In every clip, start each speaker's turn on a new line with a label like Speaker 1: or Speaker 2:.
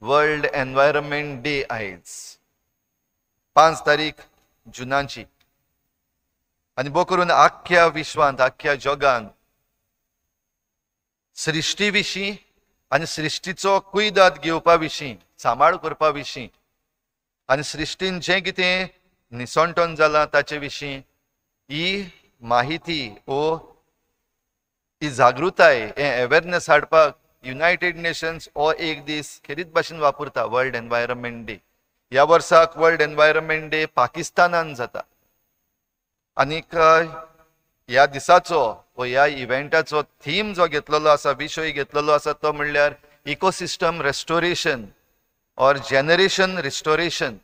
Speaker 1: World environment day आयज 5 तारीख जुनाची आनी बो करून आख्ख्या विश्वांत आख्ख्या जगान सृश्टी विशीं आनी सृश्टीचो कुयदाद घेवपा विशीं, सांबाळ करपा विशीं आनी सृश्टीन जें कितें निसणटन जालां ताचे विशीं ही माहिती ओ ही जागृताय हें अवेरनेस हाडपाक युनायटेड नेशन्स हो एक दीस खेरीत भाशेन वापरता, वर्ल्ड एनवायरमेंट डे. ह्या वर्साक वर्ल्ड एनवायरमेंट डे पाकिस्तानान जाता आनीक ह्या दिसाचो व ह्या इव्हेंटाचो थीम जो घेतलेलो आसा, विशय घेतलेलो आसा तो म्हणल्यार ecosystem restoration or generation restoration.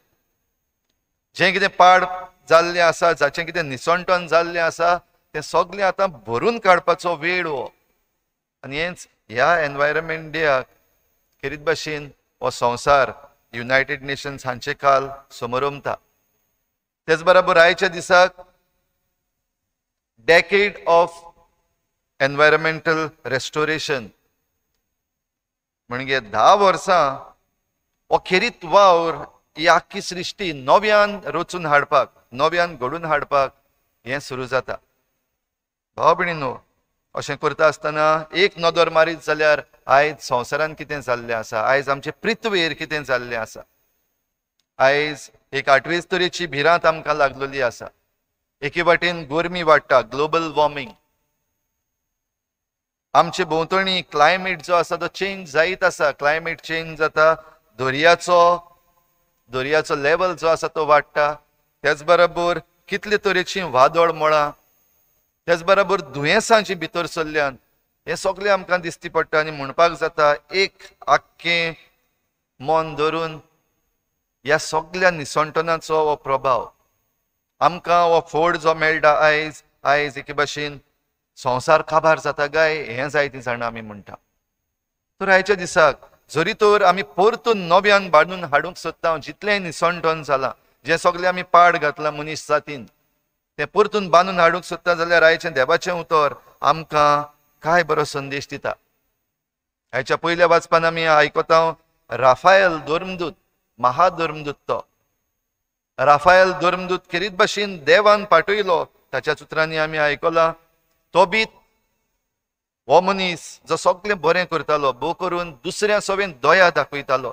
Speaker 1: जें कितें पाड जाल्लें आसा, जाचें कितें निसणटन जाल्लें आसा तें सगळें आतां भरून काडपाचो वेळ हो. आनी हेंच ह्या एनवायरमेंट डेयाक खेरीत भाशेन हो संवसार युनायटेड नेशन्स हांचे काल समरमता. तेच बराबर आयच्या दिसाक डेकेड ऑफ एनवायरमेंटल रेस्टोरेशन म्हणजे 10 वर्सां हो खेरीत वावर ही आख्खी सृश्टी नव्यान रचून हाडपाक, नव्यान घडून हाडपाक हें सुरू जाता. भाव भयणीनो, अशें करता आसतना एक नदर मारीत जाल्यार आयज संवसारान कितें जाल्लें आसा, आयज आमचे पृथ्वेर कितें जाल्लें आसा, आयज एक आठवेच तरेची भिरांत आमकां लागलेली आसा. एके वाटेन गरमी वाडटा, ग्लोबल वॉर्मिंग, आमचे भोंवतणी क्लायमेट जो आसा तो चेंज जायत आसा, क्लायमेट चेंज जाता, दर्याचो लेवल जो आसा तो वाडटा, त्याच बरोबर कितले तरेची वादळ मळां, त्याच बरोबर दुयेंसां जी भितर सरल्यान, हें सगळें आमकां दिसती पडटा. आनी म्हणपाक जाता एक आख्खें मन धरून ह्या सगळ्या निसणटनाचो हो प्रभाव आमकां हो फोड जो मेळटा आयज, आयज एके भाशेन संवसार काबार जाता काय हें जायतीं जाणां आमी म्हणटा. तर आयच्या दिसाक जरी तर आमी परतून नव्यान बांदून हाडूंक सोदता, जितलें निसणटन जालां, जें सगळें आमी पाड घातलां मनीस जातीन, तें परतून बांदून हाडूंक सोदता जाल्यार आयचें देवाचें उतर आमकां काय बरो संदेश दिता. आयच्या पयल्या वाचपान आमी आयकता राफायल धर्मदूत, महाधर्मदूत, तो राफायल धर्मदूत खेरीत भाशेन देवान पाठयलो, ताच्या उतरांनी आमी आयकलां. तो बी हो मनीस जो सगळें बरें करतालो, भो करून दुसऱ्या सवेन दया दाखयतालो,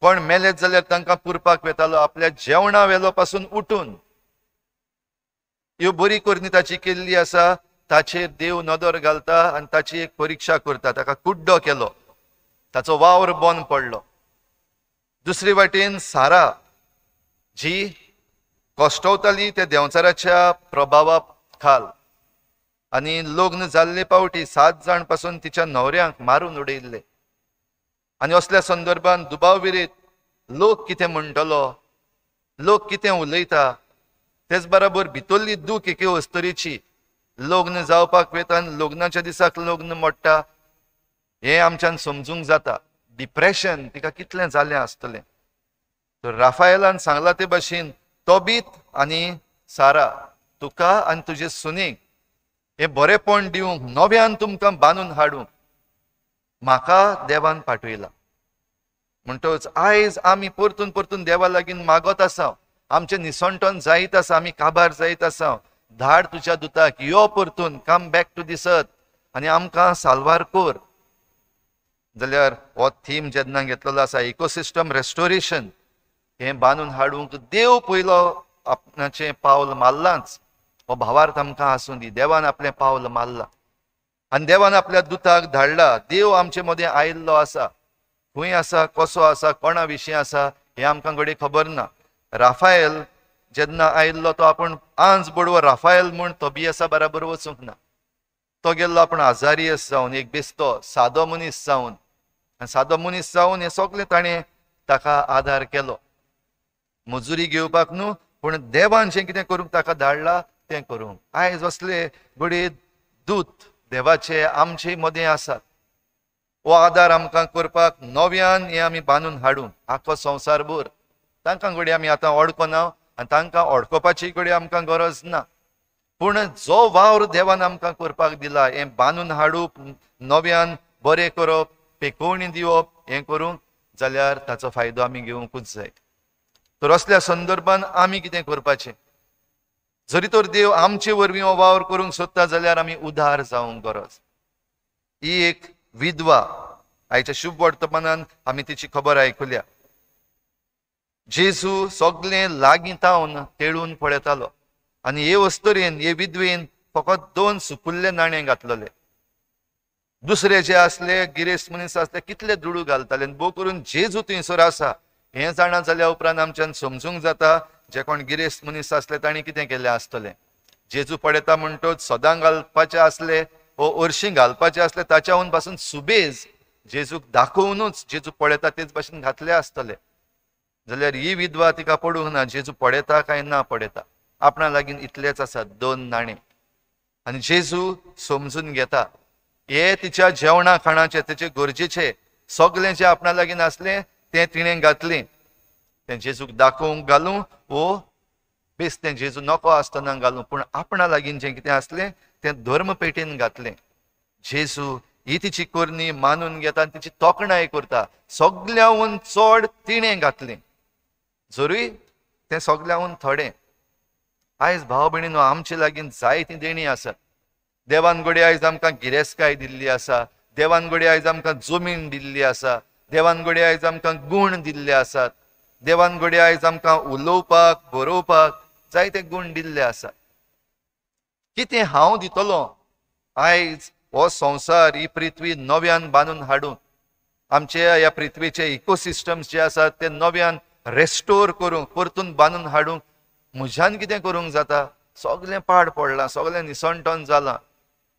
Speaker 1: कोण मेलेच जाल्यार तांकां पुरपाक वेतालो, आपल्या जेवणा वेलो पासून उठून ह्यो बरी करणी ताची केल्ली आसा. ताचेर देव नदर घालता आनी ताची एक परिक्षा करता, ताका कुड्डो केलो, ताचो वावर बंद पडलो. दुसरे वाटेन सारा जी कश्टवताली त्या देंवचाराच्या प्रभावा खाल आनी लग्न जाल्ले पावटी 7 जाण पासून तिच्या न्हवऱ्यांक मारून उडयल्ले. आनी असल्या संदर्भान दुबाव विरीत लोक कितें म्हणटलो, लोक कितें उलयता, तेच बराबर भितरली दूख एके अस्तरेची, लग्न जावपाक वेता लग्नाच्या दिसाक लग्न मोडटा हें आमच्यान समजूंक जाता. डिप्रेशन तिका कितलें जालें आसतलें. तर राफायलान सांगलां ते भाशेन तोबीत आनी सारा, तुका आनी तुजे सुनेक हें बरेपण दिवंक, नव्यान तुमकां बांदून हाडूंक म्हाका देवान पाठयला. म्हणटच आयज आमी परतून परतून देवा लागीं मागत आसा, आमचें निसणटन जायत आसा, आमी काबार जायत आसा, धाड तुज्या दुताक, यो परतून, कम बॅक टू this अर्थ आनी आमकां साल्वार कर. जाल्यार हो थीम जेन्ना घेतलेलो आसा इकोसिस्टम रेस्टोरेशन, हें बांदून हाडूंक देव पयलो आपणाचें पावल मारलांच. हो भावार्थ आमकां आसूं दी, देवान आपलें पावल मारलां आनी देवान आपल्या दुताक धाडला. देव आमचे मदें आयिल्लो आसा, खंय आसा, कसो आसा, कोणा विशीं आसा हें आमकां घडये खबर ना. राफायल जेन्ना आयिल्लो तो आपूण आंज बडवो राफायल म्हूण तोबियसा बराबर वचूंक ना, तो गेल्लो आपूण आजारियस जावन, एक बेस्तो सादो मनीस जावन, आनी सादो मनीस जावन हें सगळें ताणें ताका आदार केलो. मजुरी घेवपाक न्हू, पूण देवान जें कितें करूंक ताका धाडला तें करूंक. आयज असले घडये दूत देवाचे आमचे मदें आसात, हो आदार आमकां करपाक नव्यान हें आमी बांदून हाडूंक आख्खो संवसार भर. तांकां घडये आमी आतां अडकना आनी तांकां अडकोवपाची घडये आमकां गरज ना, पूण जो वावर देवान आमकां करपाक दिला हें बांदून हाडूप, नव्यान बरें करप, पेकोवणी दिवप, हें करूंक जाल्यार ताचो फायदो आमी घेवंकूच जाय. तर असल्या संदर्भान आमी कितें करपाचें? जरी तर देव आमचे वरवीं हो वावर करूंक सोदता जाल्यार आमी उदार जावंक गरज. ही एक विधवा, आयच्या शुभ वर्तमानान आमी तिची खबर आयकुल्या. जेजू सगळें लागीं तावन तेळून पळयतालो आनी हे वस्तरेन हे विधवेन फकत 2 सुपुल्ले नाणे घातलेले. दुसरे जे आसले गिरेस्त मनीस आसले कितले दुडू घालताले. भोव करून जेजू थंयसर आसा हें जाणा जाल्या उपरांत आमच्यान समजूंक जाता जे कोण गिरेस्त मनीस आसले तांणी कितें केलें आसतलें. जेजू पळयता म्हणटच सदां घालपाचे आसले वो हरशीं घालपाचे आसले ताच्याहून पासून सुबेज जेजूक दाखोवनूच जेजू पळयता तेच भाशेन घातले आसतले. जाल्यार ही विधवा तिका पडूंक ना जेजू पळयता काय ना पळयता, आपणा लागीं इतलेच आसा 2 नाणे. आनी जेजू समजून घेता हे तिच्या जेवणा खाणाचे तेचे गरजेचे सगळें जें आपणा लागीं आसलें तें तिणें घातलें. तें जेजूक दाखोवंक घालूं वो बेस तें जेजू नको आसतना घालूं, पूण आपणा लागीं जें कितें आसलें तें धर्मपेटेन घातलें. जेजू ही तिची करणी मानून घेता आनी तिची तोखणाय करता. सगळ्याहून चड तिणें घातलें, जरूय तें सगळ्याहून थोडें. आयज भाव भयणीनो आमचे लागीं जायतीं देणीं आसात. देवान घडये आयज आमकां गिरेस्तकाय दिल्ली आसा, देवान घडये आयज आमकां जमीन दिल्ली आसा, देवान घडये आयज आमकां गूण दिल्ले आसात, देवान घडये आयज आमकां उलोवपाक बरोवपाक जायते गूण दिल्ले आसात. कितें हांव दितलो आयज हो संवसार ही पृथ्वी नव्यान बांदून हाडून आमचे ह्या पृथ्वीचे इकोसिस्टम्स जे आसात ते नव्यान रेस्टोर करूंक परतून बांदून हाडूंक म्हज्यान कितें करूंक जाता? सगळें पाड पडलां, सगळें निसणटन जालां.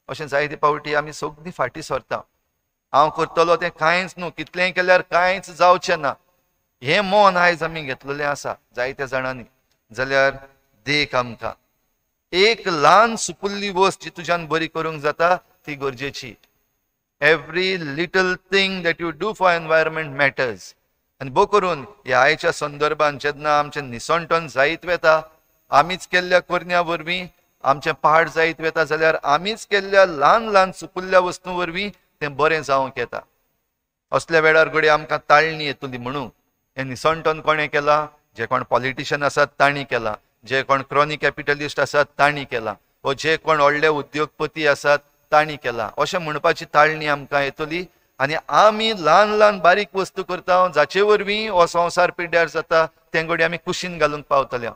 Speaker 1: अशें जायते फावटी आमी सगळीं फाटीं सरता. हांव करतलो तें कांयच न्हू, कितलेंय केल्यार कांयच जावचें ना हें मन आयज आमी घेतलेलें आसा जायत्या जाणांनी. जाल्यार देख आमकां एक ल्हान सुपुल्ली वस्त जी तुज्यान बरी करूंक जाता ती गरजेची. Every little thing that you do for environment matters. आनी भोव करून ह्या आयच्या संदर्भान जेन्ना आमचें निसणटन जायत वता, आमीच केल्ल्या करण्या वरवीं आमचें पाड जायत वता, जाल्यार आमीच केल्ल्या ल्हान ल्हान सुपुल्ल्या वस्तूं वरवीं तें बरें जावंक येता. असल्या वेळार घडये आमकां ताळणी येतली म्हणून हें निसणटन कोणें केलां? जे कोण पॉलिटिशन आसात तांणी केलां, जे कोण क्रॉनी कॅपिटलिस्ट आसात तांणी केलां, वो जे कोण व्हडले उद्योगपती आसात तांणी केलां, अशें म्हणपाची ताळणी आमकां येतली. आनी आमी ल्हान ल्हान बारीक वस्तू करता जाचे वरवीं हो संवसार पिड्ड्यार जाता तें घडये आमी कुशीन घालूंक पावतले.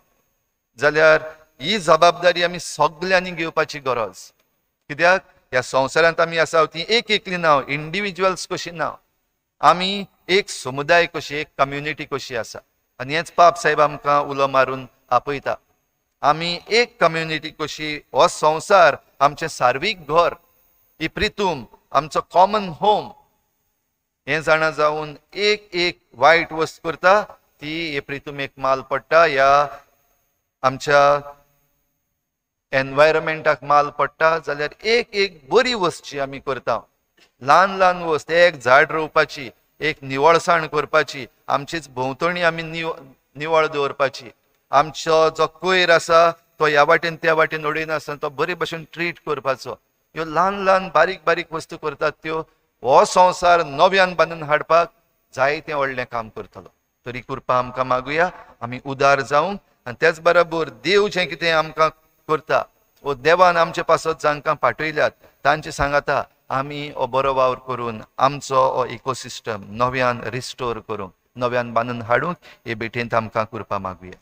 Speaker 1: जाल्यार ही जबाबदारी आमी सगल्यांनी घेवपाची गरज. कित्याक ह्या संवसारांत आमी आसा ती एक एकली नांव, इंडिविज्युअल्स कशी ना, आमी एक समुदाय कशी, एक कम्युनिटी कशी आसा. आनी हेच पाप साहेब आमकां उलो मारून आपयता. आमी एक कम्युनिटी कशी, हो संवसार आमचें सार्वीक घर, ही प्रितूम आमचो कॉमन होम हें जाणा जावन एक एक वायट वस्त करता ती हे प्रितुमेक माल पडटा, ह्या आमच्या एनवायरमेंटाक माल पडटा. जाल्यार एक एक बरी वस्त जी आमी करता, ल्हान ल्हान वस्त, एक झाड रोवपाची, एक निवळसाण करपाची, आमचीच भोंवतणी आमी निवळ दवरपाची, आमचो जो कोयर आसा तो ह्या वाटेन त्या वाटेन उडयनासतना तो बरे भशेन ट्रीट करपाचो. ह्यो ल्हान ल्हान बारीक बारीक वस्तू करतात त्यो हो संवसार नव्यान बांदून हाडपाक जायतें व्हडलें काम करतलो. तरी कृपा आमकां मागुया, आमी उदार जावंक आनी त्याच बरोबर देव जें कितें आमकां करता वो देवान आमचे पासत जांकां पाठयल्यात तांचे सांगाता आमी हो बरो वावर करून आमचो हो इकोसिस्टम नव्यान रिस्टोर करूंक, नव्यान बांदून हाडूंक हे भेटेंत आमकां कृपा मागुया.